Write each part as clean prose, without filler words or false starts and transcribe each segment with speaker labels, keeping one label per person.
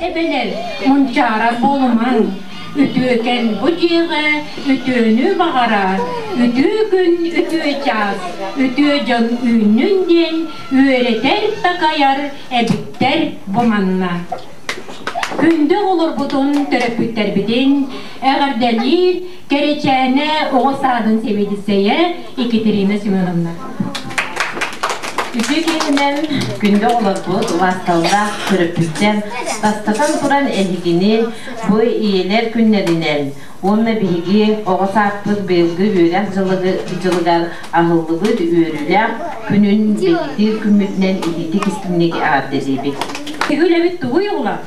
Speaker 1: эбэлэр, мунчаарар буолумаҥ. Үтүөкэн бу дьиэҕэ үтүөнү баҕара, үтүө күн үтүө чаас, үтүө дьон үүннүн диэн үөрэтэр-такайар эбиттэр бу манна. Күндү оҕолорбутун, төрөппүттэрбитин эҕэрдэлиир Кэрэчээнэ оҕо саадын сэбиэдиссэйэ Екатерина Семеновна.
Speaker 2: Үтүө киһинэн күндү оҕолорбут, убаасталлаах төрөппүттэр, бастатан туран эһигини бу ийэлэр күннэринэн уонна биһиги оҕо сааппыт быйылгы үөрэх дьылыгар аһыллыбыт үөрүүлээх күнүн бэлиэтиир күммүтүнэн итиитик истиҥник эҕэрдэлиибит.
Speaker 1: Үлэбит тугуй оҕолор?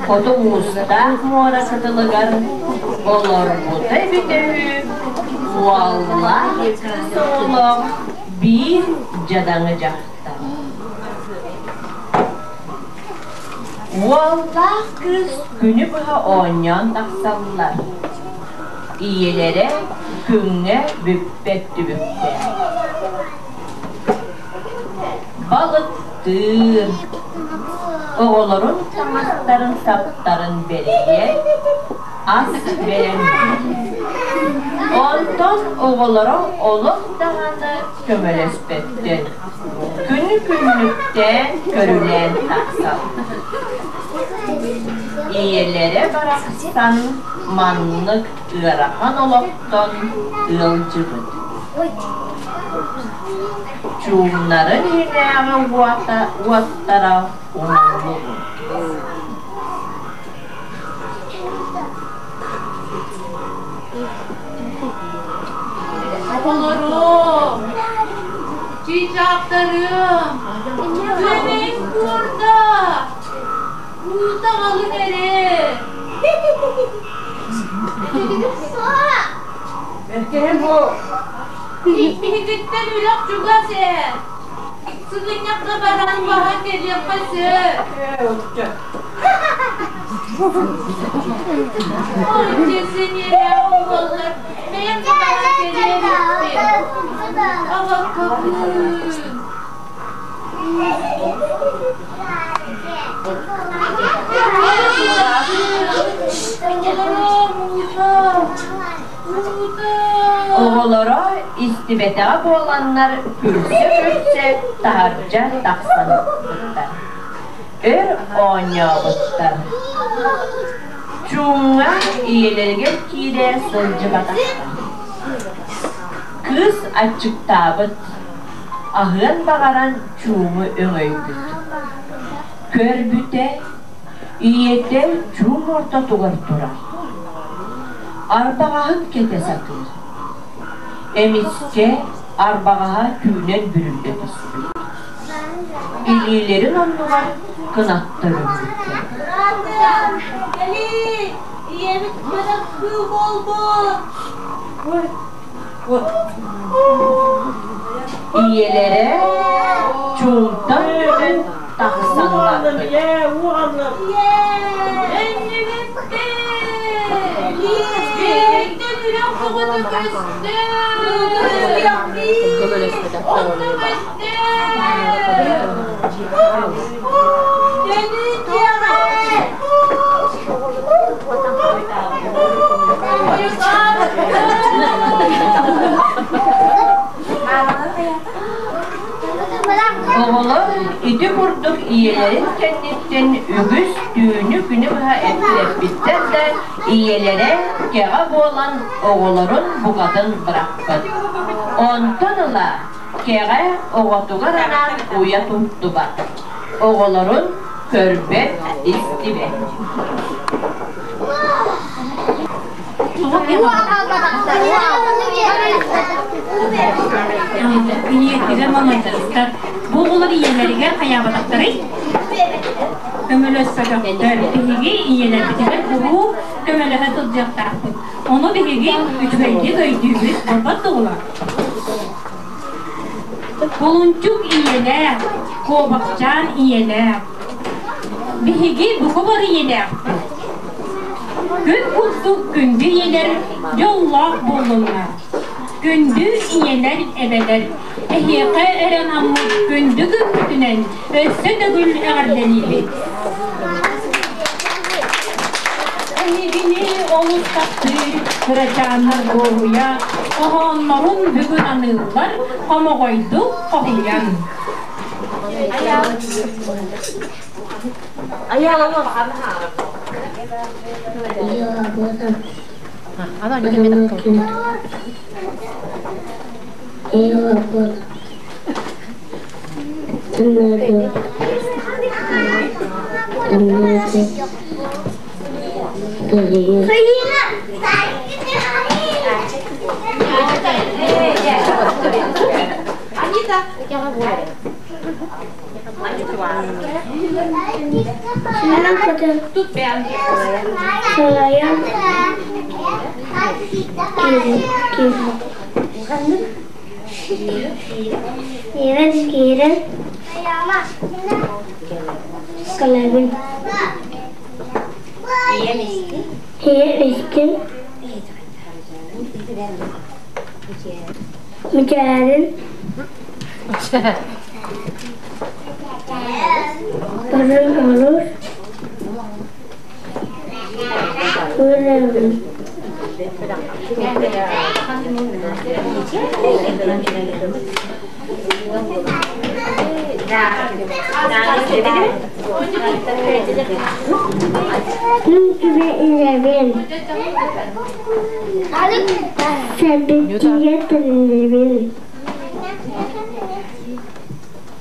Speaker 2: Хоту муустаах муора кытылыгар олорбута эбитэ үһү, уоллаах кыыс оҕолоох биир дьадаҥы дьахтар. Уоллаах кыыс күнү быһа оонньоон тахсаллар. Ийэлэрэ күҥҥэ бүппэт түбүктээх. Балыктыыр, оҕолорун таҥастарын саптарын бэрийэр, ас бэлэмниир. Онтон оҕолоро олох даҕаны көмөлөспөттөр, күнү-күннүктээн көрүлээн тахсаллар. Ийэлэрэ барахсан маннык ыарахан олохтон ыалдьыбыт. Чуумнарын иһинээҕи уота уоттара умуллубут.
Speaker 1: Оҕолорум, чыычаахтарым, күөмэйим куурда, уута аҕалыҥ эрэ.
Speaker 3: Бэркэһэ бу.
Speaker 1: Биһигиттэн үрэх чугас ээ. Сыгынньахха баран баһан кэлиэххэ сөп. Ой, дьэ, буоллар, бэйэм да баран кэлиэм эбиппин. Абаккабын.
Speaker 2: Оҕолоро истибэтэҕэ буоланнар күлсэ-күлсэ таһырдьа тахсан ылбыттар. Өр оонньообуттар. Чуумҥа ийэлэригэр киирэ сылдьыбатахтар. Кыыс аччыктаабыт, аһыан баҕаран чууму өҥөйбүт. Көрбүтэ, ийэтэ чуум ортотугар турар. Арбаҕаһын кэтэ сатыыр. Эмискэ арбаҕаһа түүнэн бүрүллэ түспүт. Илиилэрин оннугар кынаттар өлбүттэр.
Speaker 1: Ийэбит кынат кыыл буолбут.
Speaker 2: Ийэлэрэ чуумтан көтөн тахсан барбыт. Оҕолор ити курдук ийэлэрин кэнниттэн үгүс түүнү-күнү быһа эккирэппиттэр да, ийэлэрэ кэҕэ буолан оҕолорун букатын бырахпыт. Онтон ыла кэҕэ оҕотугар анаан уйа туттубат, оҕолорун көрбөт, истибэт.
Speaker 3: Ийэтигэр маладьыастар. Бу оҕолор ийэлэригэр хайаабатахтарый? Көмөлөспөтөхтөр. Биһиги ийэлэрбитигэр куруук көмөлөһө сылдьыахтаахпыт. Ону биһиги үчүгэйдик өйдүүбүт, буолбат дуо? Кулунчук ийэлээх, куобахчаан ийэлээх. Биһиги бука бары ийэлээхпит. Күн курдук күндү ийэлэр дьоллоох буоллуннар. Күндү ийэлэр, эбэлэр, эһиэхэ эрэ анаммыт күндү күммүтүнэн өссө төгүл эҕэрдэлиибит. Эһигини олус таптыыр кырачааннар дуоһуйа, хоһооннорун бүгүн аныыллар, хомоҕойдук хоһуйан.
Speaker 4: Киирэн киирэн кэлэбин. Ийэ истин мичээрин Баран олус үөрэбин. Мин түбэ илэбин. Сэбиттигэ төннөбүн.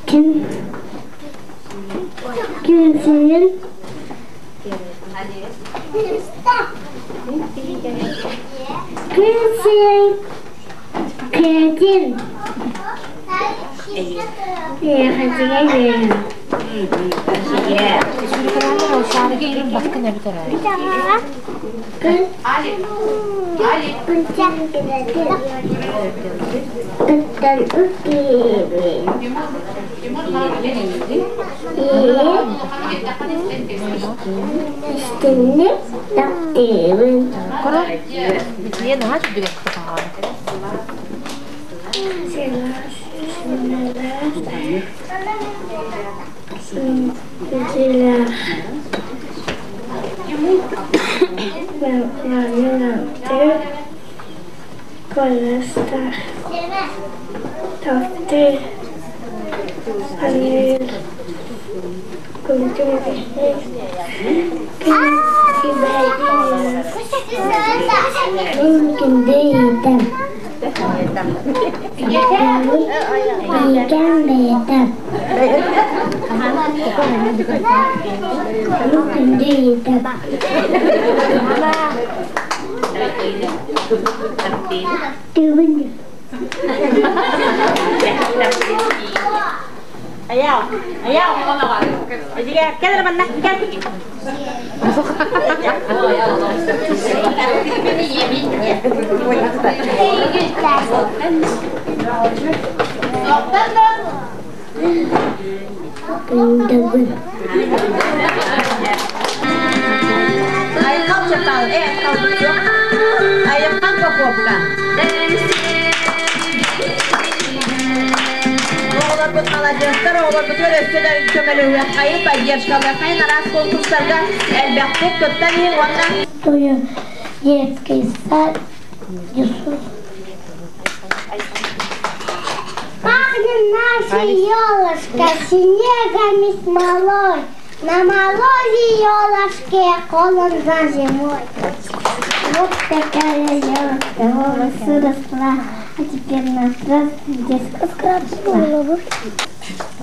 Speaker 4: Ким кимсинин Күн сирин кэрэтин Эйэхэтигэр үөрэн. Күн Күнтэн үккиибин. Истинник таптыыбын. Куоластаах таптыыр саныыр Күндү ыытам Ийэм бэйэтэ Күндү ыытам Күндүгүн.
Speaker 5: Айхал Чапал, Айхал Поповка. Оҕолорбут маладьыастар, оҕолорбутугар өссө да көмөлөһүөххэйин, поддержкалыаххайын араас конкурстарга элбэхтик кыттан иһин уонна
Speaker 4: Детский сад Юсуф. Пахнет наша елочка снегом и смолой. На морозе елочке холодно зимой. Вот такая елочка волосы росла, а теперь на детская школа.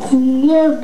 Speaker 4: Снег